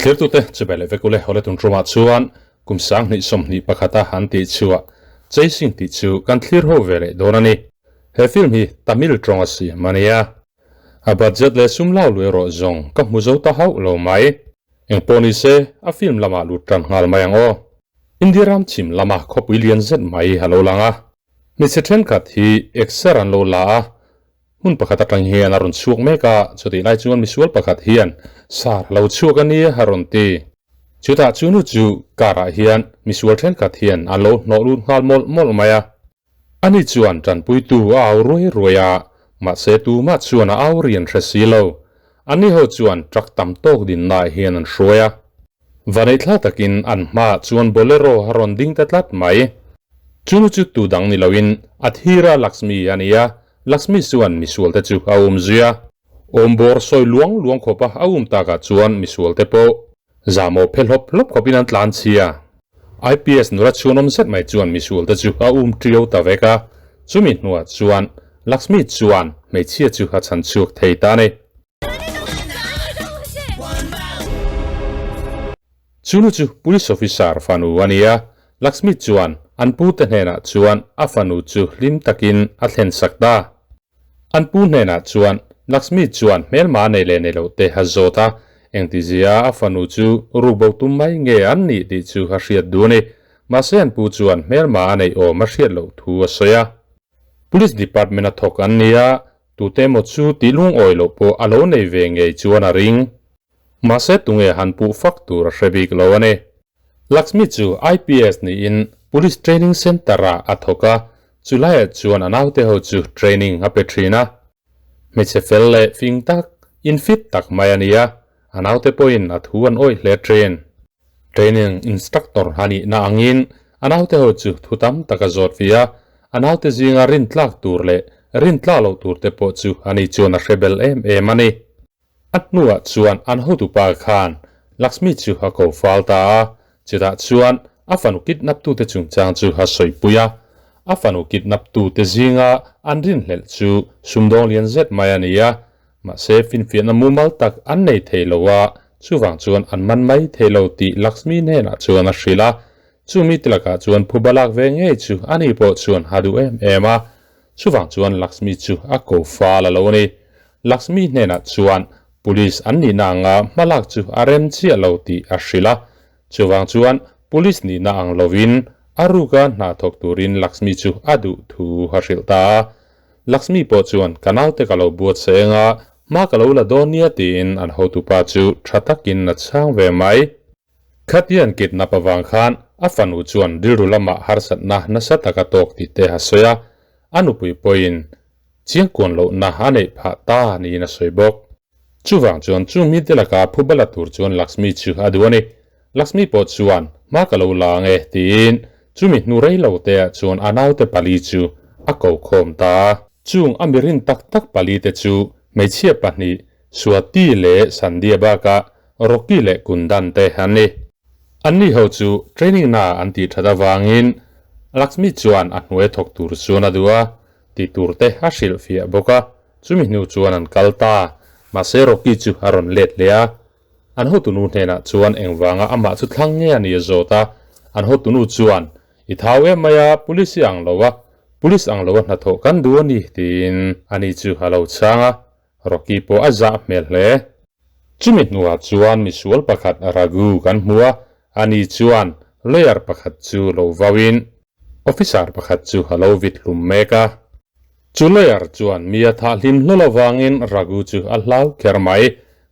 Thlirtute chubeh leh vek ule hawle tun tumah chuan kum 2021 a han tih chhuah Chasing tih chu kan thlir ho ve leh dawn a ni. He film hi Tamil tawng a siam a nia. A budget leh sum lau lui erawh zawng ka hmu zo ta hauh lo mai. Engpawh ni se a film lamah lut tan nghal mai ang aw. India ram chhim lama khawpui lian zet mai a lo lang a. Hmeichhe thenkhat hi exer an lo la a, Hmun pakhat atang hian a rawn chhuak mek a, chutih lai chuan misual pakhat hian sar a lo chhuak a nia a rawn ti. Chutah chu nu chu car ah hian misual thenkhat hian an lo hnawh lut nghal mawlh mawlh mai a. Ani chuan tanpuitu a au ruai ruai a, mahse tumah chuan a au rian hre si lo. Ani ho chuan truck tam tawk dinnaah hian an hruai a. Vaneihthlak takin an hmaah chuan Bolero a rawn ding ta tlat mai. Chunu chu tu dang ni loin Athira Lakshmi a ni a, Lakshmi chuan misualte chu a um zui a. Awmbawr sawi luang luang khawpa a um takah chuan misualte pawh zahmawh phe hlawp hlawp khawpin an tlan chhia. IPS nula chhuanawm zet mai chuan misualte chu a um ṭiau ta vek a, chumi hnuah chuan Lakshmi chuan hmeichhia chu a chhan chhuak thei ta a ni. Chunu chu police officer fanu a ni a, Lakshmi chuan an pute hnenah chuan a fanu chu hlim takin a thlen sak ta. An pu hnenah chuan Lakshmi chuan hmelma nei leh nei loh te a zawt a, engtizia a fanu chu rukbo tum mai nge an nih tih chu a hriat duh a ni. Mahse an pu chuan hmelma a neih awm a hriat loh thu a sawi a. Police department a thawk an ni a, tute emaw chu tih lungawi loh pawh a lo nei ve ngei chuan a ring. Mahse tunge han puh fak tur a hre bik lo a ni. Lakshmi chu IPS niin Police Training Centre-ah a thawk a, chulaiah chuan a naute ho chu training a pe thin a. Hmeichhe fel leh fing tak, infit tak mai a ni a, a naute pawhin a thu an awih hle thin. Training instructor a nihna angin a naute ho chu thu tam tak a zawt ve a, a naute zinga rintlak tur leh rintlak loh tur te pawh chu ani chuan a hre bel em em a ni. A hnuah chuan an hotupa khan Lakshmi chu a ko fal ta a, chutah chuan a fanu kidnap-tute chungchang chu a sawipui a. A fanu kidnap-tute zinga an rinhlelh chu sumdawng lian zet mai a ni a, Mahse, finfiahna mumal tak an nei thei lo a, chuvang chuan an man mai thei lo tih Lakshmi hnenah chuan a hrilh a. Chumi te lakah chuan phuba lak ve ngei chu ani pawh chuan a duh em em a. Chuvang chuan Lakshmi chu a ko fal a lo a ni. Lakshmi hnenah chuan Police an nihna anga hmalak chu a rem chiah lo tih a hrilh a. Chuvang chuan Police nihna ang lovin a ruka hna thawk turin Lakshmi chu a duh thu a hrilh ta a. Lakshmi pawh chuan ka naute ka lo buat se eng a, hma ka lo la dawn nia tiin an hotupa chu tha takin a chhang ve mai. Khatian kidnap avang khan a fanu chuan rilru lamah harsatna nasa taka tawk tih te a sawi a, a nupui pawhin chiangkuan lohna a neih phah ta niin a sawi bawk. Chuvang chuan chung mite laka phuba la tur chuan Lakshmi chu a duh a ni. Lakshmi pawh chuan, Hma ka lo la ang e, tiin chumi hnu rei lo teah chuan a naute pali chu a ko khawm ta a. Chung a mirin tak tak pali te chu hmeichhia pahnih, Swati leh Sandhya bakah Rocky leh Kundan te an ni. Anni ho chu training na an tih that avangin Lakshmi chuan a hnuai thawk tur chuan a duh a, ti tur te a hrilhfiah bawk a. Chumi hnu chuan an kal ta, mahse Rocky chu a rawn let leh a. An hotunu hnenah chuan engvanga amah chu thlang nge a ni a zawt a, an hotunu chuan, I thau em mai a, police i ang lo a, police ang lo a hnathawh kan duh a ni, tiin ani chu a lo chhang a. Rocky pawh a zah hmel hle. Chumi hnuah chuan misual pakhat Raghu kan hmu a, ani chuan lawyer pakhat chu lo vauin officer pakhat chu a lo vit hlum mek a. Chu lawyer chuan mi a thah hlim hlawl avangin Raghu chu a hlau kher mai.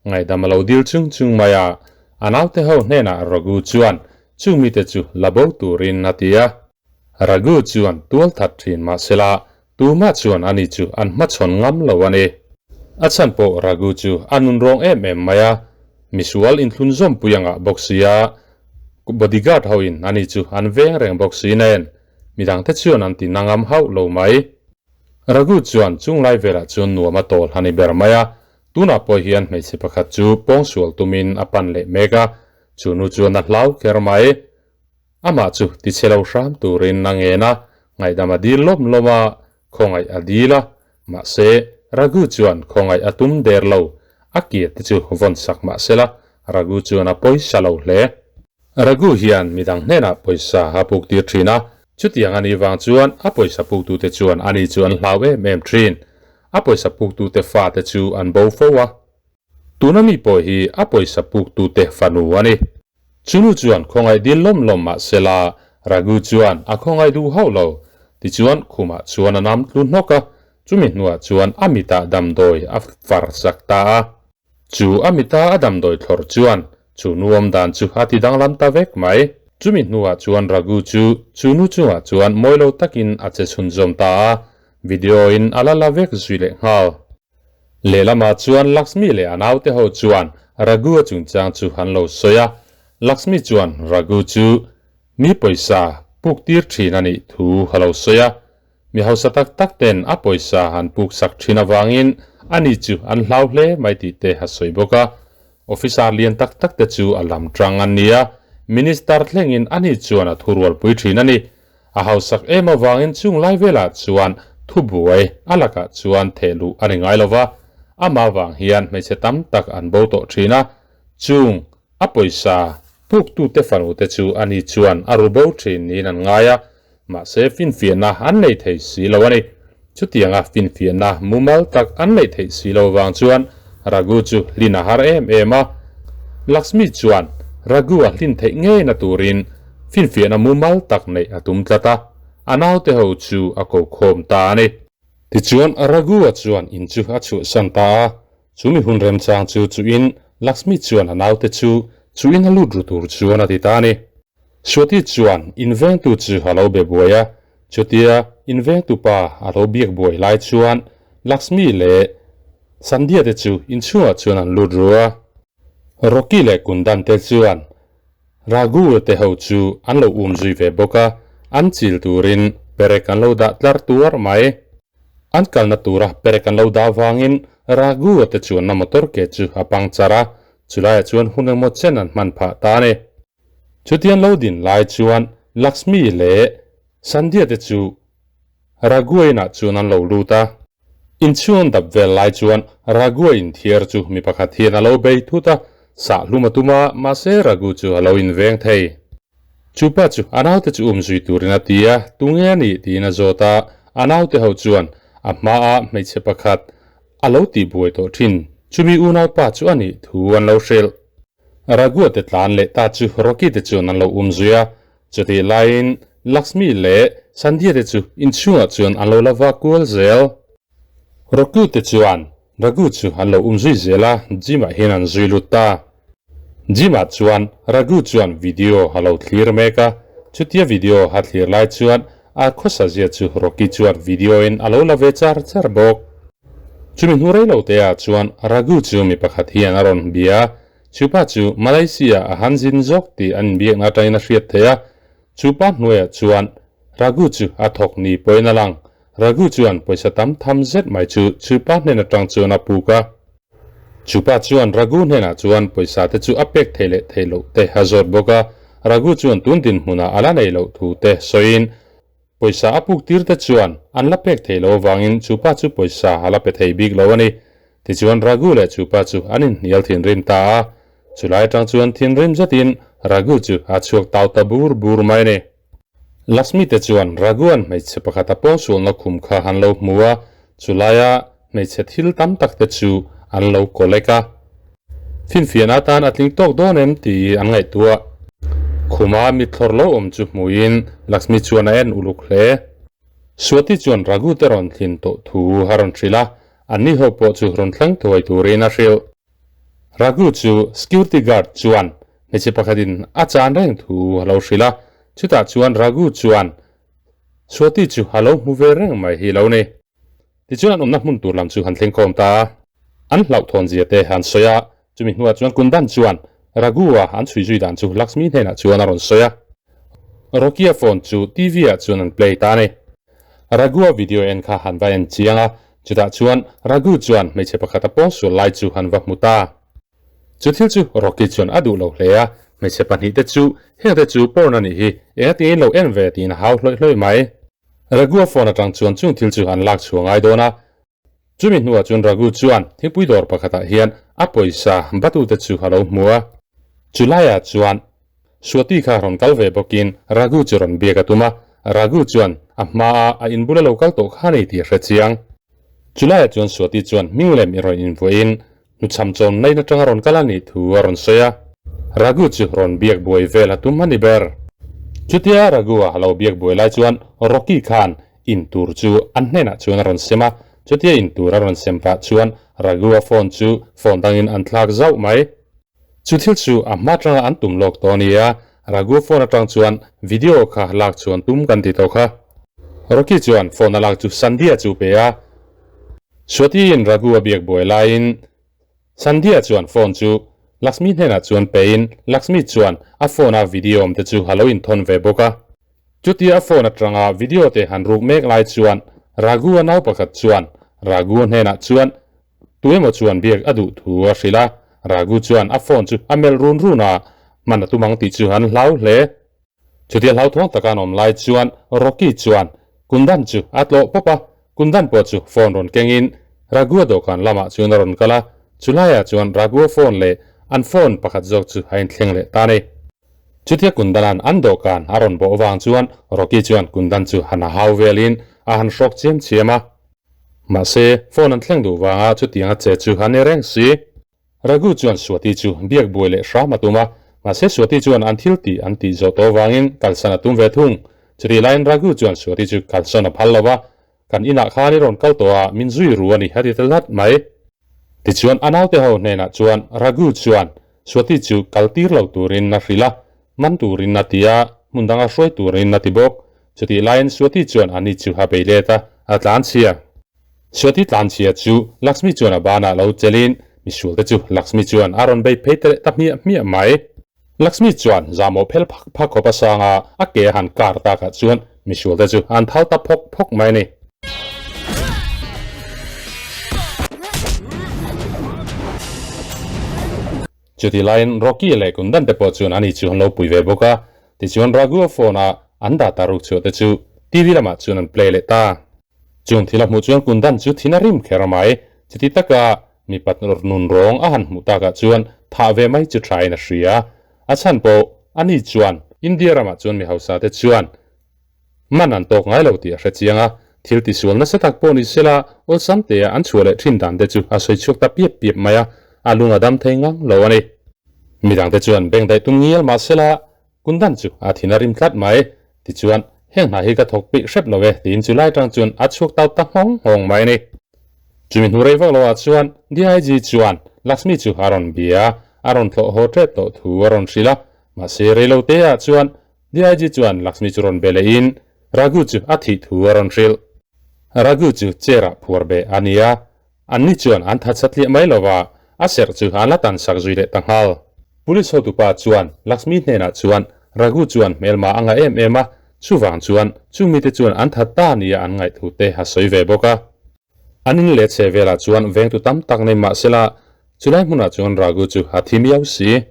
Ngaihdam a lo dil chung chung mai a, a naute ho hnenah Raghu chuan chu mite chu la bo turin a ti a. Raghu chuan tual that thin mahsela tumah chuan ani chu an hmachhawn ngam lo a ni. A chhan pawh Raghu chu a nun rawng em em mai a, misual inthlun zawmpui angah bawk si a, bodyguard hoin ani chu an veng reng bawk si nen midangte chuan an ti na ngam hauh lo mai. Raghu chuan chunglai velah chuan nuam a tawl a ni ber mai a, Tunah pawh hian hmeichhe pakhat chu pawngsual tumin a pan leh mek a, chu nu chuan a hlau kher mai. Amah chu tichhe lo hram turin a ngen a, ngaihdam a dil lawm lawm a, khawngaih a dil a, mahse Raghu chuan khawngaih a tum der lo, a kir te chu vawn sak mah sela, Raghu chuan a pawisa lo hle. Raghu hian midang hnenah pawisa a puk tir thin a, chutiang a nih vang chuan a pawisa puktute chuan ani chu an hlau em em thin. A pawisa puktute fate chu an bo fo a. Tuna mi pawh hi a pawisa puktute fanu a ni. Chunu chuan khawngaih dil lawm lawm mah sela, Raghu chuan a khawngaih duh hauh lo. Tichuan khumah chuan a nam tlu hnawk a, chumi hnuah chuan a mitah damdawi a far sak ta a. Chu a mita a damdawi thlawr chuan chu nu awm dan chu a ti danglam ta vek mai. Chumi hnuah chuan Raghu chu chu nu chungah chuan mawi lo takin a che chhunzawm ta a, video in a la la vek zui leh nghal. Lehlamah chuan Lakshmi leh a naute ho chuan Raghu a chungchang chu an lo sawi a, Lakshmi chuan Raghu chu mi pawisa puk tir thin a nih thu a lo sawi a, Mi hausa tak tak ten a pawisa han puk sak thin avangin ani chu an hlau hle mai tih te a sawi bawk a. Officer lian tak tak te chu a lam tang an ni a, Minister thlengin ani chuan a thurualpui thin a ni. A hausak em avangin chung lai velah chuan thubuai a lakah chuan theh luh a ni ngai lo va, amah vang hian hmeichhe tam tak an bo tawh thin a, chung a pawisa puktute fanute chu ani chuan a ru bo thin niin an ngai a. Mahse finfiahna an nei thei si lo a ni. Chutianga finfiahna mumal tak an neih theih si lo vang chuan Raghu chu hlin a har em em a. Lakshmi chuan Raghu a hlin theih ngeina turin finfiahna mumal tak neih a tum tlat a, a naute ho chu a ko khawm ta a ni. Tichuan Raghu-a chuan in chu a chhuahsan ta a, chu mi hun remchang chu chuin Lakshmi chuan a naute chu chu in a lut ru tur chuan a ti ta a ni. Swati chuan invengtu chu a lo be buai a, chutia invengtu pa a lo biak buai lai chuan Lakshmi leh Sandhya te chu inchhungah chuan an lut ru a. Rocky leh Kundan te chuan Raghu te ho chu an lo um zui ve bawk a, an chil turin perek an lo dah tlar tuar mai. An kalna tura perek an lo dah vangin Raghu te chuanna motor ke chu a pang char a, chulaiah chuan hun engmaw chen an hman phah ta a ni. Chutian lo din lai chuan Lakshmi leh Sandhya te chu Raghu inah chuan an lo lut a. Inchhung an dap vel lai chuan Raghu inthiar chu mi pakhat hian a lo bei thut a, sah hlum a tum a, mahse Raghu chu a lo inveng thei. Chupa chu a naute chu um zui turin a ti a, tunge a nih tiin a zawt a, a naute ho chuan a hmaa hmeichhe pakhat a lo tihbuai tawh thin, chumi unaupa chu a nih thu an lo hrilh. Raghu te tlan leh ta chu Rocky te chuan an lo um zui a, chutih laiin Lakshmi leh Sandhya te chu inchhungah chuan an lo la va kual zel. Rocky te chuan Raghu chu an lo um zui zel a, gym ah hian an zui lut ta. Gym ah chuan Raghu chuan video a lo thlir mek a, chutia video a thlir lai chuan a khawsa zia chu Rocky chuan video in a lo la ve char char bawk. Chumi hnu rei lo te ah chuan Raghu chu mi pakhat hian a rawn bia a, chupa chu Malaysia a han zin zawk tih an inbiakna atangin a hriat theih a, chupa hnuaiah chuan Raghu chu a thawk ni pawhin a lang. Raghu chuan pawisa tam tham zet mai chu chupa hnen atang chuan a puk a. Chupa chuan Raghu hnenah chuan pawisa te chu a pek theih leh theih loh te a zawt bawk a, Raghu chuan tun dinhmunah a la nei loh thu te sawiin Pawisa a puk tir te chuan an la pek thei lo avangin chupa chu pawisa a la pe thei bik lo a ni. Tichuan Raghu leh chupa chu an inhnial thinrim ta a, chulai atang chuan thinrim zetin Raghu chu a chhuak tau ta bur bur mai a ni. Lakshmi te chuan Raghu-a'n hmeichhe pakhat a pawngsualna khum kha an lo hmu a, chulaia hmeichhe thil tam tak te chu an lo collect a. Finfiahna atan a tling tawk dawn em tih an ngaihtuah. Khuma mithlawr lo awm chu hmuin Lakshmi chuan a en uluk hle. Swati chuan Raghu te rawn thlin tawh thu a rawn hrilh a, anni ho pawh chu rawn thleng thuai turin a hrilh. Raghu chu security guard chuan hmeichhe pakhatin a chan reng thu a lo hrilh a, chutah chuan Raghu chuan Swati chu a lo hmu ve reng mai hi lo ni. Tichuan an awmna hmun tur lam chu han thleng khawm ta a, an hlauhthawn zia te han sawi a, chumi hnuah chuan Kundan chuan Raghu-a an chhui zui dan chu Lakshmi hnenah chuan a rawn sawi a. Rocky-a phone chu TV-ah chuan an play ta a ni. Raghu-a video en kha han va en chiang a, chutah chuan Raghu chuan hmeichhe pakhat a pawngsual lai chu han va hmu ta. Chu thil chu Rocky chuan a duh lo hle a, hmeichhe pahnih te chu hengte chu porn a nih hi, engatinge in lo en ve tiin a hau hlawih hlawih mai. Raghu-a phone atang chuan chung thil chu an lak chhuah ngai dawn a. Chumi hnuah chuan Raghu chuan thingpui dawr pakhatah hian a pawisa batute chu a lo hmu a. Chulaiah chuan Swati kha rawn kal ve bawkin Raghu chu rawn biak a tum a, Raghu chuan a hmaa a inbul a lo kal tawh kha ni tih a hre chiang. Chulaiah chuan Swati chuan hming lem i rawn invuahin hnuchham chawn nain atanga rawn kal a nih thu a rawn sawi a. Raghu chu rawn biak buai vel a tum a ni ber. Chutia Raghu-a a lo biak buai lai chuan Rocky khan in tur chu an hnenah chuan a rawn sem a, chutia in tur a rawn sem pah chuan Raghu-a phone chu phone dangin an thlak zauh mai. Chu thil chu a hma atanga an tum lawk tawh a ni a, Raghu phone atang chuan video kha lak chuan tum kan ti tawh kha. Rocky chuan phone a lak chu Sandhya chu pe a, Swati-in Raghu a biak buai laiin Sandhya chuan phone chu Lakshmi hnenah chuan pein Lakshmi chuan a phone a video awm te chu a lo inthawn ve bawk a. Chutia a phone atanga video te han ruk mek lai chuan Raghu a nau pakhat chuan Raghu hnenah chuan Tu emaw chuan biak a duh thu a hrilh a, Raghu chuan a phone chu a melh run run a, hman a tum ang tih chu an hlau hle. Chutia hlauthawng taka an awm lai chuan Rocky chuan Kundan chu a tlawh pawp a, Kundan pawh chu phone rawn kengin Raghu-a dawhkan lamah chuan a rawn kal a, chulaiah chuan Raghu-a phone leh an phone pakhat zawk chu a inthleng leh ta a ni. Chutia Kundanan an dawhkan a rawn bawh vang chuan Rocky chuan Kundan chu han a hau velin a han hrawk chiam chiam a. Mahse, phone an thleng duh vanga chutianga che chu a ni reng si. Raghu chuan Swati chu biak buai leh hram a tum a, mahse Swati chuan an thil tih an tih zawh tawh vangin kalsan a tum ve thung. Chutih laiin Raghu chuan Swati chu kalsan a phal lo va, Kan inah khan i rawn kal tawh a, min zui ru a ni a ti ta hlat mai. Tichuan a naute ho hnenah chuan Raghu chuan Swati chu kal tir lo turin a hrilh a, man turin a ti a, hmun danga hruai turin a ti bawk. Chutih laiin Swati chuan ani chu a bei let a, a tlanchhia. Swati tlanchhia chu Lakshmi chuan a banah lo chelin misualte chu Lakshmi chuan a rawn bei phei ta leh ta hmiah hmiah mai. Lakshmi chuan zahmawh phel phak phak khawp a sang a, a ke a han kar takah chuan misualte chu an thal ta phawk phawk mai a ni. Chutih laiin Rocky leh Kundan te pawh chuan ani chu an lo pui ve bawk a, tichuan Raghu-a phone a an dah ta ruk chhuah te chu TV lamah chuan an play leh ta. Chung thil a hmuh chuan Kundan chu thin a rim kher mai, chuti taka mipat nun rawng a han hmuh takah chuan thah ve mai chu thain a hria. A chhan pawh ani chuan India ramah chuan mi hausa te chuan Man an tawk ngai lo tih a hre chiang a, thil tisual nasa tak pawh ni sela awlsam tea an chhuah leh thin dan te chu a sawi chhuak ta piap piap mai a, a lung a dam thei ngang lo a ni. Midang te chuan beng daih tum ngial mah sela Kundan chu a thin a rim tlat mai. Tichuan, heng hna hi ka thawk peih hrep lo e tiin chu lai tang chuan a chhuak tau ta nghawng nghawng mai a ni. Chumi hnu rei vak loah chuan DIG chuan Lakshmi chu a rawn bia a, a rawn thlawh haw tep tawh thu a rawn hrilh a, mahse rei lo teah chuan DIG chuan Lakshmi chu rawn be lehin Raghu chu a thih thu a rawn hrilh. Raghu chu chair-ah phuar be a ni a, anni chuan an that satliah mai lo va, a serh chu an la tan sak zui leh ta nghal. Police hotupa chuan Lakshmi hnenah chuan Raghu chuan hmelma a ngah em em a, chuvang chuan chu mite chuan an that ta nia an ngaih thu te a sawi ve bawk a. An in leh chhe velah chuan vengtu tam tak nei mah sela, chulai hmunah chuan Raghu chu a thi miau si.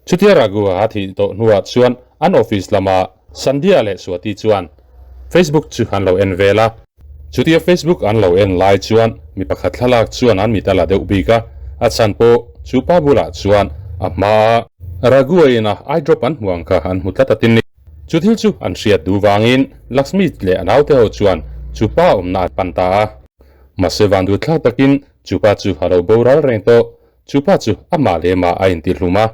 Chutia Raghu a thih tawh hnuah chuan an office lama Sandhya leh Swati chuan Facebook chu an lo en vel a. Chutia Facebook an lo en lai chuan mi pakhat thlalak chuan an mit a la deuh bik a, a chhan pawh chu pa bulah chuan a hmaa Raghu a ina eye drop an hmu ang kha an hmu tlat a tin ni. Chu thil chu an hriat duh vangin Lakshmi leh a naute ho chuan chu pa awmna an pan ta a. Mahse vanduh thlak takin chu pa chu a lo boral reng tawh. Chu pa chu amah leh mah a intihlum a.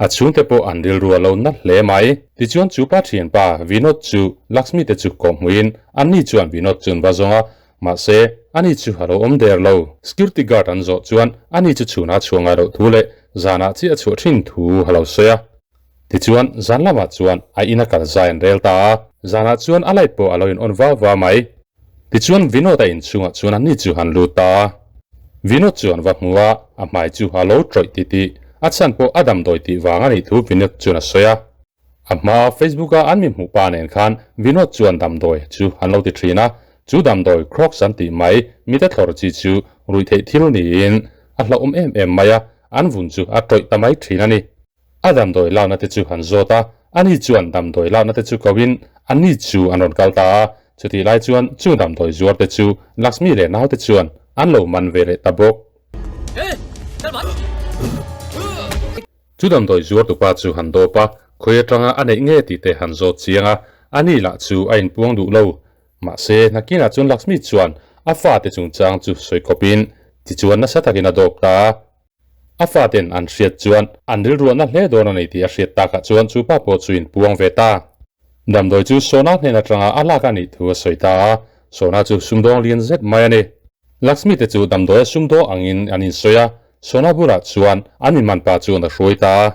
A chhungte pawh an rilru a lo na hle mai. Tichuan chu pa thianpa Vinod chu Lakshmi te chu kawhhmuhin anni chuan Vinod chu an va zawng a. Mahse ani chu a lo awm der lo. Security guard an zawh chuan ani chu chhunah chhuah ngai loh thu leh zanah chiah a chhuah thin thu a lo sawi a. Tichuan, zan lamah chuan a ina kal zai an rel ta a, zanah chuan a light pawh a lo in on va va mai. Tichuan, Vinod a inchhungah chuan ani chu han lut ta a. Vinod chu an va hmu a, a hmai chu a lo tawih titih, a chhan pawh a damdawi tih vang a nih thu Vinod chuan a sawi a. A hmaa Facebook a an mi hmuh pa nen khan Vinod chuan damdawi chu an lo ti thin a, chu damdawi Crocs an tih mai mite thlawr chi chu ruihtheih thil niin a hlauhawm em em mai a, an vun chu a tawih ta mai thin a ni. A damdawi lakna te chu han zawt a, ani chuan damdawi lakna te chu ko in ani chu an rawn kal ta a, chutih lai chuan chu damdawi zuar te chu Lakshmi leh naute chuan an lo man ve leh ta bawk. Chu damdawi zuartupa chu han dawp a, khawi atanga a neih nge tih te han zawt chiang a, ani lah chu a inpuang duh lo. Mahse, nakinah chuan Lakshmi chuan a fate chungchang chu sawi khawpin tichuan nasa takin a dawp ta a. A faten an hriat chuan an rilruahna hle dawn a nei tih a hriat takah chuan chu pa pawh chu inpuang ve ta. Damdawi chu Sona hnen atanga a lak a nih thu a sawi ta a, Sona chu sumdawng lian zet mai a ni. Lakshmi te chu damdawia sumdawng angin an insawi a, Sona bulah chuan an inman pa chuan a hruai ta a.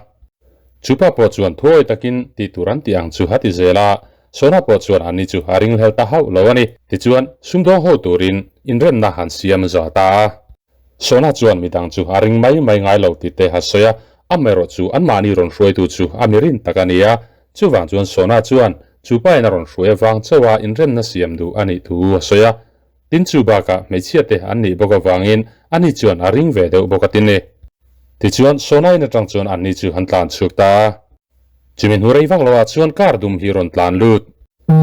Chu pa pawh chuan thuawi takin tih tur an tih ang chu a ti zel a, Sona pawh chuan anni chu a ringhlel ta hauh lo a ni. Tichuan, sumdawng ho turin inremna han siam za ta a. Sona chuan midang chu a ring mai mai ngai lo tih te a sawi a, amaherawh chu anmahni rawn hruaitu chu a mirin tak a ni a, chuvang chuan Sona chuan chu pain a rawn hruai avang chauha inremna siam duh a nih thu a sawi a. Tin chu bakah hmeichhia te an nih bawk avangin ani chuan a ring ve deuh bawk a ti ni. Tichuan Sona in atang chuan anni chu an tlan chhuak ta a. Chumi hnu rei vak loah chuan car dum hi rawn tlan lut.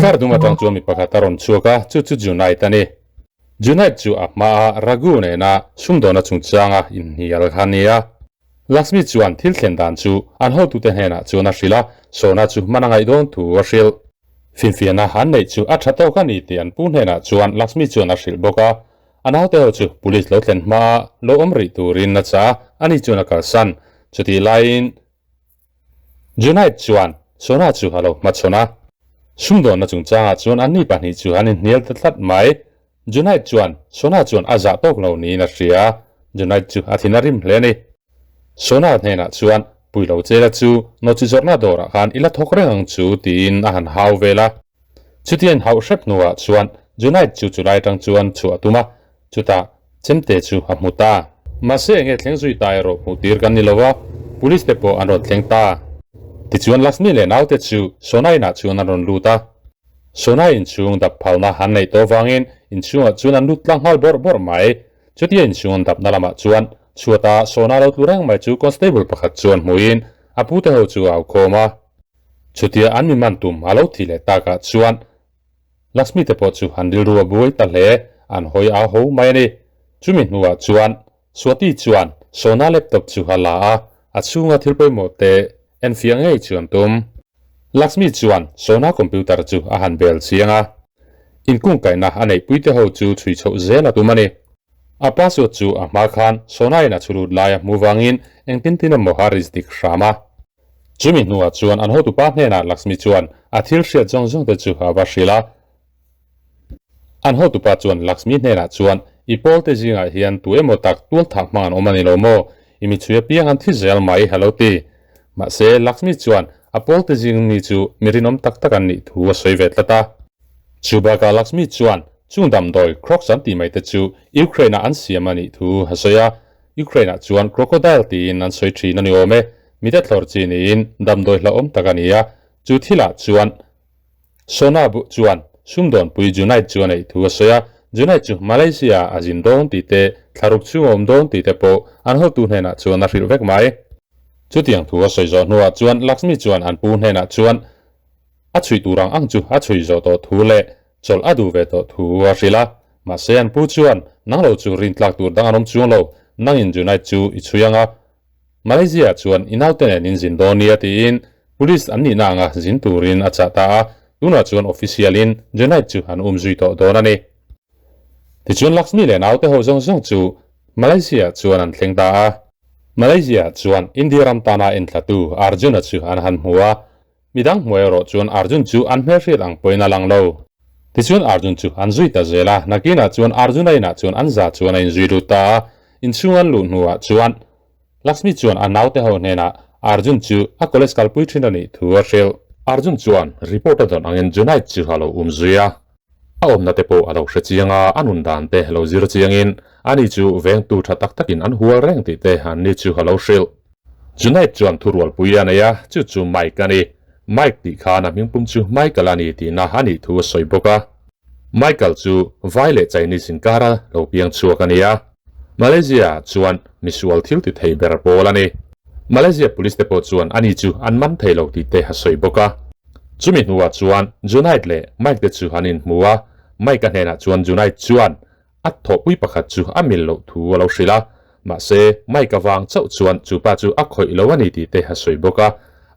Car dum atang chuan mi pakhat a rawn chhuak a, chu chu Junaid a ni. Junaid chu a hmaa Raghu nena sumdawna chungchanga inhnial kha a ni a. Lakshmi chuan thil thlen dan chu an hotute hnenah chuan a hrilh a, Sona chu hman a ngaih dawn thu a hrilh. Finfiahna an neih chu a tha tawk a ni tih an pu hnenah chuan Lakshmi chuan a hrilh bawk a. A naute ho chu police lo thlen hmaa lo awm rih turin a chah a, ani chuan a kalsan. Chutih laiin Junaid chuan Sona chu a lo hmachhawn a. Sumdawnna chungchangah chuan anni pahnih chu an inhnial ta tlat mai. Junaid chuan Sona chuan a zah tawk lo niin a hria a, Junaid chu a thin a rim hle a ni. Sona hnenah chuan, Pui lo che la chu, nawhchi zawrhna dawrah khan i la thawk reng ang chu, tiin a han hau vel a. Chuti a inhauh hrep hnuah chuan Junaid chu chulai atang chuan chhuah a tum a, chutah chemte chu a hmu ta. Mahse enge thleng zui ta erawh hmuh tir kan ni lo a, police te pawh an rawn thleng ta. Tichuan Lakshmi leh naute chu Sona inah chuan an rawn lut a. Sona inchhung dap phalna an neih tawh vangin inchhungah chuan an lut tlang nghal bawrh bawrh mai. Chutia inchhung an dapna lamah chuan chhuata Sona lo tlu reng mai chu constable pakhat chuan hmuhin a pute ho chu a au khawm a. Chutia an mi man tum a lo thih leh takah chuan Lakshmi te pawh chu an rilru a buai ta hle, an hawi au ho mai a ni. Chumi hnuah chuan Swati chuan Sona laptop chu a la a, a chhunga thil pawimawh te enfiah ngei chu an tum. Lakshmi chuan Sona computer chu a han bel chiang a, inkungkaihna a neihpuite ho chu chhui chhoh zel a tum a ni. A password chu a hma khan Sona in a chhulut lai a hmuh vangin engtin tin emaw a risk dik hram a. Chumi hnuah chuan an hotupa hnenah Lakshmi chuan a thil hriat zawng zawng te chu a va hrilh a. An hotupa chuan Lakshmi hnenah chuan, I pawlte zingah hian tu emaw tak tualthah hmang an awm a ni lo maw? I michhui apiang an thi zel mai, a lo ti. Mahse, Lakshmi chuan a pawlte zing mi chu mi rinawm tak tak an nih thu a sawi ve tlat a. Chu bakah Lakshmi chuan chung damdawi Crocs an tih mai te chu Ukraine-ah an siam a nih thu a sawi a. Ukraine-ah chuan crocodile tiin an sawi thin a ni awm e. Mite thlawr chi niin damdawi hlauhawm tak a ni a, chu thilah chuan Sona bu chuan sumdawnpui Junaid chu a neih thu a sawi a, Junaid chu Malaysia a zin dawn tih te, thlaruk chhung a awm dawn tih te pawh an hotu hnenah chuan a hrilh vek mai. Chutiang thu a sawi zawh hnuah chuan Lakshmi chuan an pu hnenah chuan a chhui tur ang ang chu a chhui zawh tawh thu leh chawlh a duh ve tawh thu a hrilh a, mahse an pu chuan nang lo chu rintlak tur dang an awm chuang lo, nangin Junaid chu i chhui ang a, Malaysia chuan i naute nen in zin dawn nia tiin Police an nihna anga zin turin a chah ta a, tunah chuan official in Junaid chu an um zui tawh dawn a ni. Tichuan Lakshmi leh naute ho zawng zawng chu Malaysia chuan an thleng ta a. Malaysia chuan India ram tana enthlatu Arjun-a chu an han hmu a, midang hmuh erawh chuan Arjun chu an hmelhriat ang pawhin a lang lo. Tichuan Arjun chu an zui ta zel a, nakinah chuan Arjun-a inah chuan an za chuan a inzui lut ta a, inchhung an luh hnuah chuan Lakshmi chuan a naute ho hnenah Arjun chu a college kalpui thin a nih thu a hrilh. Arjun chuan report a dawn angin Junaid chu a lo um zui a, a awmna te pawh a lo hre chiang a, a nun dan te lo zir chiangin ani chu vengtu tha tak takin an hual reng tih te anni chu a lo hrilh. Junaid chuan thurualpui a nei a, chu chu Mike a ni. Mike tih khan a hmingpum chu Michael a ni tihna a nih thu a sawi bawk a. Michael chu Vai leh Chinese inkara lo piang chhuak a ni a. Malaysia chuan misual thil ti thei ber pawl a ni. Malaysia police te pawh chuan ani chu an man thei lo tih te a sawi bawk a. Chumi hnuah chuan Junaid leh Mike te chu an inhmu a, Mike-a hnenah chuan Junaid chuan. A thawhpui pakhat chu a mil loh thu a lo hrilh a, mahse Mike avang chauh chuan chu pa chu a khawih lo a ni tih te a sawi bawk a.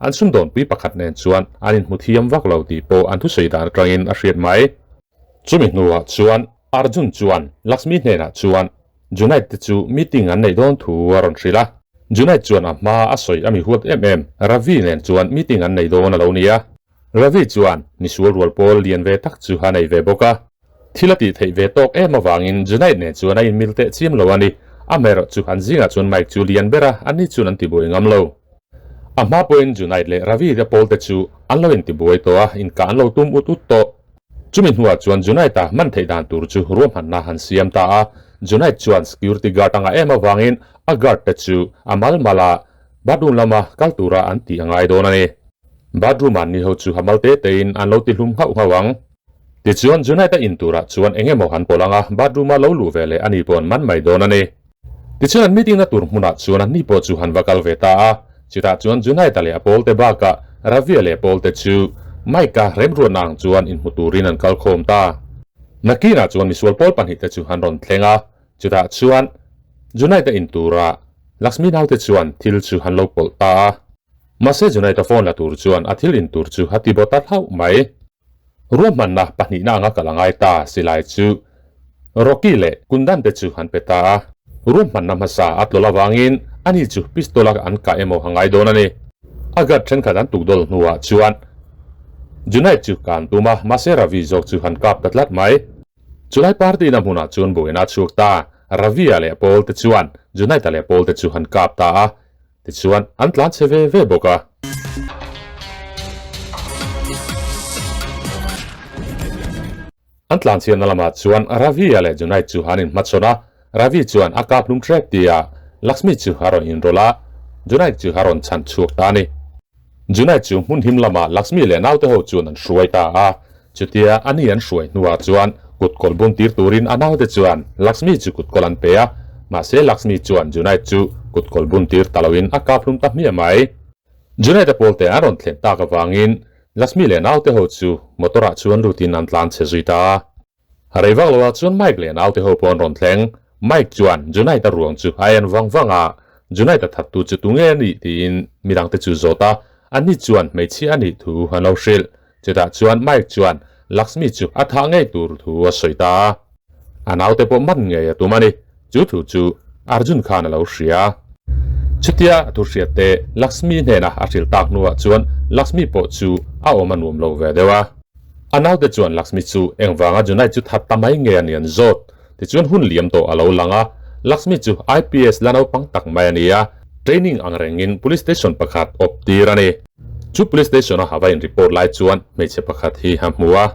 An sumdawnpui pakhat nen chuan an inhmu thiam vak lo tih pawh an thusawi dan atangin a hriat mai. Chumi hnuah chuan Arjun chuan Lakshmi hnenah chuan Junaid te chu meeting an neih dawn thu a rawn hrilh a. Junaid chuan a hma a sawi a mi huat em em Ravi nen chuan meeting an nei dawn a lo ni a. Ravi chuan misual rual pawl lian ve tak chu a nei ve bawk a. Thil a tih theih ve tawk em avangin Junaid nen chuan a inmil teh chiam lo a ni. Amaherawh chu an zingah chuan Mike chu lian ber a, ani chuan an tibuai ngam lo. A hma pawhin Junaid leh Ravi te pawl te chu an lo intibuai tawh a, inkah an lo tum ut ut tawh. Chumi hnuah chuan Junaid-a hman theih dan tur chu ruahmanna han siam ta a. Junaid chuan security guard a ngah em avangin a guard te chu a mal mal a, bathroom lama kal tura an tih a ngai dawn a ni. Bathroom ah ni ho chu a mal te tein an lo ti hlum nghauh nghauh ang. Tichuan Junaid-a in turah chuan eng emaw han pawlh ang a, bathroom-a lo luh ve leh ani pawh an man mai dawn a ni. Tichuan an meeting na tur hmunah chuan an ni pawh chu han va kal ve ta a, chutah chuan Junaid-a leh a pawlte bakah Ravi-a leh pawlte chu Mike-a remruatna ang chuan inhmu turin an kal khawm ta. Nakinah chuan misual pawl pahnihte chu an rawn thleng a, chutah chuan Junaid-a in turah Lakshmi naute chuan thil chu an lo pawlh ta a. Mahse Junaid-a phone la tur chuan a thil in tur chu a ti bawt ta hlauh mai. Ruahmanna pahnihna anga kal a ngai ta silai chu Rocky leh Kundan te chu an pe ta a. Ruahmanna hmasa a tlawlh avangin ani chu pistol a an kah emaw a ngai dawn a ni. A guard thenkhat an tukdawl hnuah chuan Junaid chu ka an tum a, mahse Ravi zawk chu han kap ta tlat mai. Chulai party na hmunah chuan buaina a chhuak ta. Ravi-a leh Paul te chuan Junaid-a leh Paul te chu han kap ta a. Tichuan, an tlan chhe ve ve bawk a. An tlan chhiatna lamah chuan Ravi-a leh Junaid chu an inhmachhawn a, Ravi chuan a kap hlum hrep tia Lakshmi chu a rawn inrawlh a, Junaid chu a rawn chhan chhuak ta a ni. Junaid chu hmun him lamah Lakshmi leh naute ho chuan an hruai ta a, chutia a ni an hruai hnuah chuan kut kawl bun tir turin a naute chuan Lakshmi chu kut kawl an pe a, mahse Lakshmi chuan Junaid chu kut kawl bun tir ta loin a kap hlum ta hmiah mai. Junaid-a pawlte an rawn thlen tak avangin Lakshmi leh naute ho chu motor ah chuan lutin an tlan chhe zui ta a. Rei vak loah chuan Mike leh naute ho pawh an rawn thleng. Mike chuan Junaid-a ruang chu a en vang vang a, Junaid-a thattu chu tunge a nih tiin midangte chu zawt a, ani chuan hmeichhia a nih thu an lo hrilh. Chutah chuan Mike chuan Lakshmi chu a thah ngei tur thu a sawi ta a. A naute pawh man ngei a tum a ni. Chu thu chu Arjun khan a lo hria. Chutia a thu hriat te Lakshmi hnena a hrilh tak hnuah chuan Lakshmi pawh chu a awm a nuam lo ve deuh a. A naute chuan Lakshmi chu engvanga Junaid chu that ta mai nge a ni an zawt. Tichuan hun liam tawh a lo lang a, Lakshmi chu IPS la naupang tak mai a ni a, training ang rengin police station pakhat awp tir a ni. Chu police station a hava in report lai chuan hmeichhe pakhat hi a hmu a.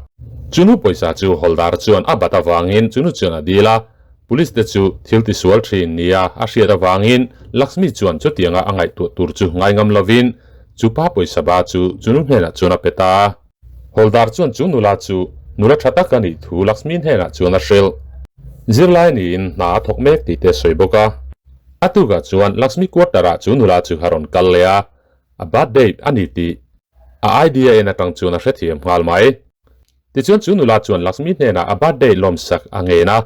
Chunu pawisa chu Holdar chuan a bat avangin chunu chuan a dil a, Police te chu thil tisual thin nia a hriat avangin Lakshmi chuan chutianga a ngaihtuah tur chu ngai ngam lovin chu pa pawisa ba chu chunu hnenah chuan a pe ta a. Holdar chuan chu nula chu nula tha tak a nih thu Lakshmi hnenah chuan a hrilh. Zirlai niin hna a thawk mek tih te a sawi bawk a. A tukah chuan Lakshmi quarter ah chu nula chu a rawn kal leh a, a birthday a ni tih a idea en atang chuan a hrethiam nghal mai. Tichuan chu nula chuan Lakshmi hnenah a birthday lawmsak a ngen a,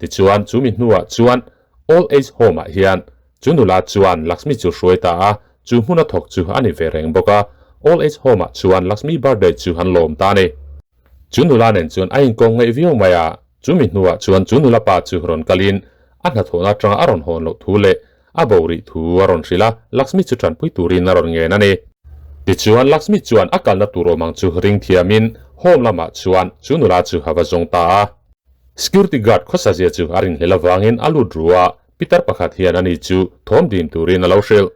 tichuan chu mi hnuah chuan Old Age Home ah hian chu nula chuan Lakshmi chu hruai ta a, chu hmun a thawk chu a ni ve reng bawk a, Old Age Home ah chuan Lakshmi birthday chu an lawm ta a ni. Chu nula nen chuan a inkawng ngaih viau mai a, chu mi hnuah chuan chu nula pa chu rawn kalin a hnathawhna atanga a rawn hawn loh thu leh A bo rih thu a rawn hrilh a, Lakshmi chu tanpui turin a rawn ngen a ni. Tichuan, Lakshmi chuan a kalna tur awm ang chu ring thiamin home lamah chuan chu nula chu a va zawng ta a. Security guard khawsazia chu a rinhlel avangin a lut ru a, pitar pakhat hian ani chu thawm dim turin a lo hrilh.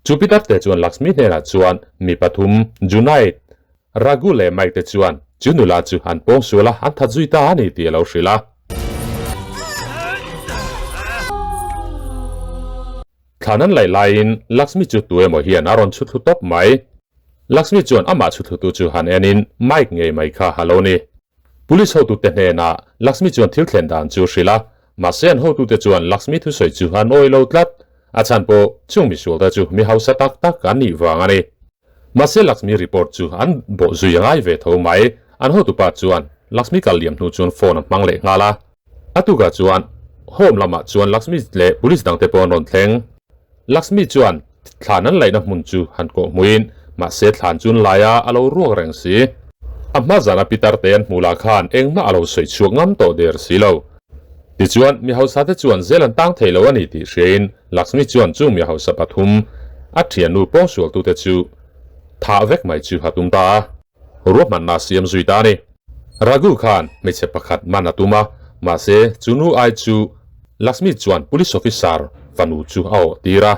Chu pitar te chuan Lakshmi hnenah chuan mi pathum, Junaid, Raghu leh Mike te chuan chu nula chu an pawng sual a, an that zui ta a ni tih a lo hrilh a. Thlan an laih laiin Lakshmi chu tu emaw hian a rawn chhu thlu tawp mai. Lakshmi chuan amah chhu thlutu chu han enin Mike ngei mai kha a lo ni. Police hotute hnenah Lakshmi chuan thil thlen dan chu hrilh a, mahse an hotute chuan Lakshmi thusawi chu an awih lo tlat. A chhan pawh chung misualte chu mi hausa tak tak an nih vang a ni. Mahse Lakshmi report chu an bawh zui a ngai ve tho mai. An hotupa chuan Lakshmi kal liam hnu chuan phone a hmang leh nghal a. A tukah chuan home lamah chuan Lakshmi leh police dangte pawh an rawn thleng. Lakshmi chuan thlan an laihna hmun chu han kawh hmuin mahse thlan chu an lai a, a lo ruak reng si. A hma zana pitar te an hmuh lah khan engmah a lo sawi chhuak ngam tawh der si lo. Tichuan mi hausa te chuan zel an tang thei lo a ni tih hriain Lakshmi chuan chung mi hausa pathum a thiannu pawngsualtute chu thah vek mai chu a tum ta a. Ruahmanna siam zui ta a ni. Raghu khan hmeichhe pakhat man a tum a, mahse chu nu ai chu Lakshmi chuan police officer fanu chu a awh tir a.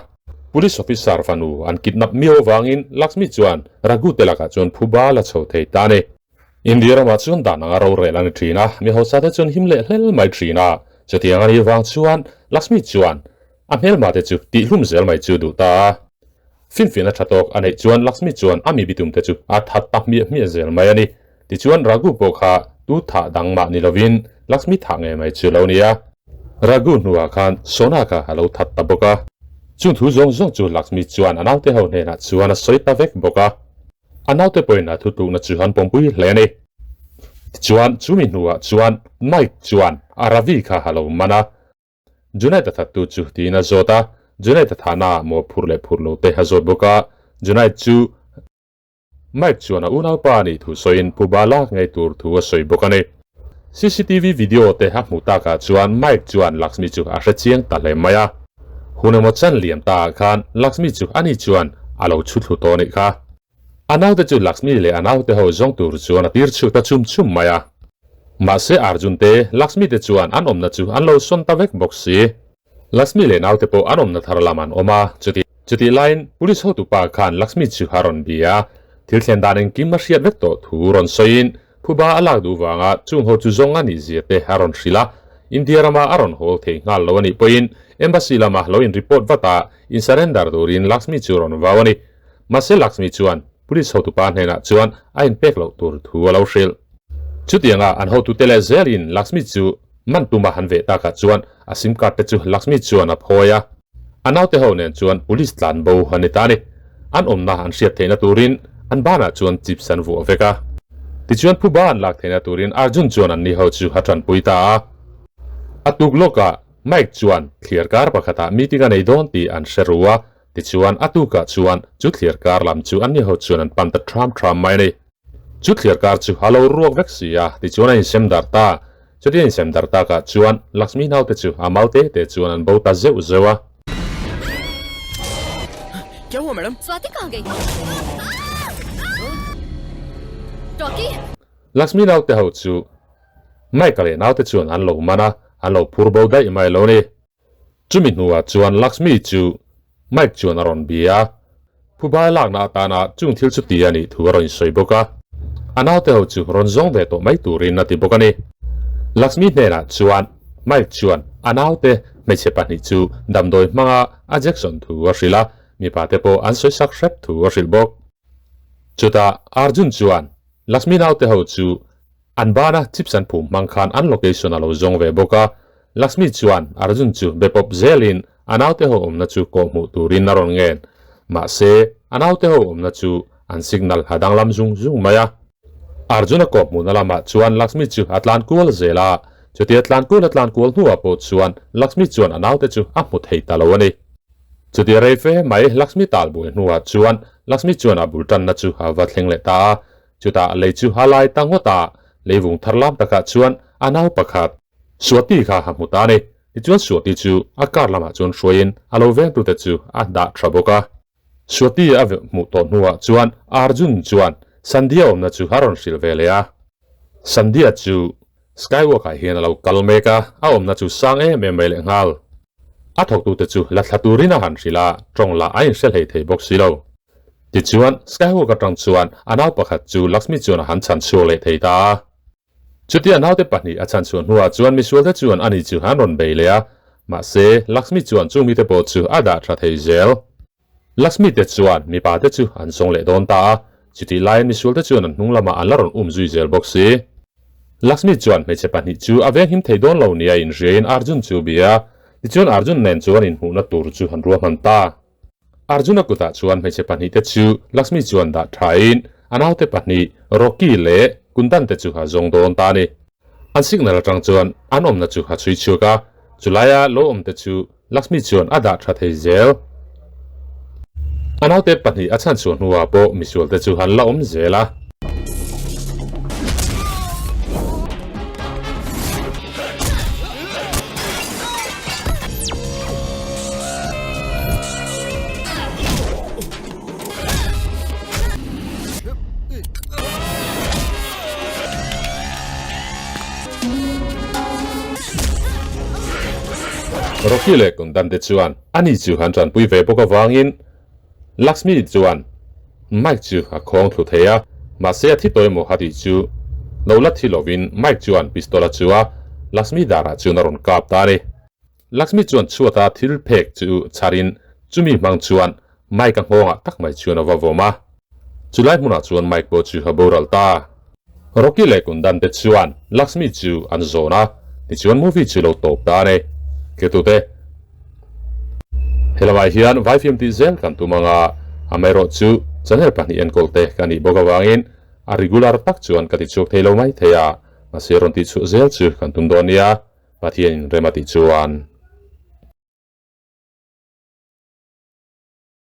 Police officer fanu an kidnap miau avangin Lakshmi chuan Raghu te lakah chuan phuba la chho thei ta a ni. India ramah chuan dan anga rorel a ni thin a, mi hausa te chuan him leh hlel mai thin a. Chutiang a nih vang chuan Lakshmi chuan a hmelma te chu tihhlum zel mai chu duh ta a. Finfiahna tha tawk a neih chuan Lakshmi chuan a mi bitum te chu a that ta hmiah hmiah zel mai a ni. Tichuan Raghu pawh kha tu thah dang mah ni lovin Lakshmi thah ngei mai chu lo ni a. Raghu hnuah khan Sona kha a lo that ta bawk a. Chung thu zawng zawng chu Lakshmi chuan a naute ho hnenah chuan a sawi ta vek bawk a. A naute pawhin a thutlukna chu an pawmpui hle a ni. Tichuan chumi hnuah chuan Mike chuan a Ravi kha a lo man a. Junaid a thattu chu tiin a zawt a, Junaid a thahna ah maw phur leh phur lo te a zawt bawk a, Junaid chu Mike chuan a unaupa a nih thu sawiin phuba lak ngei tur thu a sawi bawk a ni. Cctv video te a hmuh takah chuan Mike chuan Lakshmi chu a hre chiang ta hle mai a, hun emaw chan liam ta ah khan Lakshmi chu ani chuan a lo chhu thlu tawh a nih kha. A naute chu Lakshmi leh a naute ho zawng tur chuan a tir chhuak ta chum chum mai a. Mahse Arjun te, Lakshmi te chuan an awmna chu an lo sawn ta vek bawk si. Lakshmi leh naute pawh an awmna thar lam an awm a, chuti chutih laiin police hotupa khan Lakshmi chu a rawn bia a, thil thlen dan engkim a hriat vek tawh thu rawn sawiin phuba a lak duh vanga chung ho chu zawng a nih zia te a rawn hrilh a, India rama a rawn hawl thei nghal lo a nih pawhin embassy lama lo in report vat a, in surrender turin Lakshmi chu rawn vau a ni. Mahse Lakshmi chuan police hotupa hnenah chuan a inpek loh tur thu a lo hrilh. Chutianga an hotute leh zelin Lakshmi chu man tuma han veh takah chuan a sim card te chu Lakshmi chuan a phawi a. A naute ho nen chuan police tlan bo a ni ta a ni. An awmna an hriat theihna turin an banah chuan chips an vuah vek a. Tichuan phuba an lak theihna turin Arjun chuan anni ho chu a tanpui ta a. A tuk lawkah Mike chuan thliar kar pakhatah meeting a nei dawn tih an hre ru a. Tichuan, a tukah chuan chu thliar kar lam chu anni ho chuan an pan ta ṭham ṭham mai a ni. Chu thliar kar chu a lo ruak vek si a, tichuan a insem darh ta. Chuti a insem darh takah chuan Lakshmi naute chu a mal te te chuan an bo ta zeuh zeuh a. Kya hua madam? Swati kahan gayi? Rocky? Lakshmi naute ho chu Mike-a leh naute chuan an lo man a, an lo phur bo daih mai lo ni. Chumi hnuah chuan Lakshmi chu Mike chuan a rawn bia a, phubai lakna atana chung thil chu ti a nih thu a rawn insawi bawk a. A naute ho chu rawn zawng ve tawh mai turin a ti bawk a ni. Lakshmi hnenah chuan Mike chuan a naute hmeichhe pahnih chu damdawi hmanga a Jackson thu a hrilh a, mipa te pawh an sawisak hrep thu a hrilh bawk. Chutah Arjun chuan Lakshmi naute ho chu An bana chips an phum hmang khan an location a lo zawng ve bawk a, Lakshmi chuan Arjun chu be pawp zelin a naute ho awmna chu kawhhmuh turin a rawn ngen. Mahse, a naute ho awmna chu an signal a danglam zung zung mai a. Arjun a kawhhmuhna lamah chuan Lakshmi chu a tlan kual zel a, chutia tlan kual a tlan kual hnuah pawh chuan Lakshmi chuan a naute chu a hmu thei ta lo a ni. Chutia rei fe mai Lakshmi talbuai hnuah chuan Lakshmi chuan a bul tanna chu a va thleng leh ta a, Chutah lei chu a lai ta ngawt a, leivung thar lam takah chuan a nau pakhat, Suati kha a hmu ta a ni. Tichuan Suati chu a car lamah chuan hruaiin a lo vengtute chu a dah tha bawk a. Suati a hmuh tawh hnuah chuan Arjun chuan Sandhya awmna chu a rawn hrilh ve leh a. Sandhya chu Skywalk-ah hian a lo kal mek a, a awmna chu sang em em mai lehnghal. A thawktute chu la thla turin a han hrilh a, tawng lah a inhre hlei thei bawk si lo. Tichuan, Skywalk atang chuan a nau pakhat chu Lakshmi chuan a han chhan chhuak leh thei ta a. Chutia naute pahnih a chhan chhuah hnuah chuan misualte chuan ani chu an rawn bei leh a, mahse, Lakshmi chuan chung mite pawh chu a dah tha thei zel. Lakshmi te chuan mipa te chu an zawng leh dawn ta a, chutih laiin misualte chuan an hnung lamah an la rawn um zui zel bawk si. Lakshmi chuan hmeichhe pahnih chu a venghim thei dawn lo nia inhriain Arjun chu bia a, tichuan Arjun nen chuan inhmuhna tur chu an ruahman ta. Arjuna kutah chuan hmeichhe pahnih te chu Lakshmi chuan dah thain a naute pahnih Rocky leh Kundan te chu a zawng dawn ta a ni. An signal atang chuan an awmna chu a chhui chhuak a, chulaia lo awmte chu Lakshmi chuan a dah tha thei zel. A naute pahnih a chhanchhuah hnuah pawh misualte chu an la awm zel a. Rocky leh Kundan te chuan ani chu han tanpui ve bawk avangin Lakshmi chuan Mike chu a khawng thlu thei a, mahse a thi tawh emaw a tih chu lo la thi lovin Mike chuan pistol a chu a, Lakshmi darah chuan a rawn kap ta a ni. Lakshmi chuan chhuata thil phek chu chharin chumi hmang chuan Mike a nghawngah tak mai chuan a va vawm a. Chulai hmunah chuan Mike pawh chu a boral ta. Rocky leh Kundan te chuan Lakshmi chu an zawn a, tichuan movie chu lo tawp ta a ni. Ketute, Helamah hian Vaifiam tih zel kan tum ang a, amaherawh chu channel pahnih enkawl te ka nih bawk avangin a regular tak chuan ka ti chhuak thei lo mai thei a, mahse rawn tih chhuah zel chu kan tum dawn nia, Pathianin rem a tih chuan.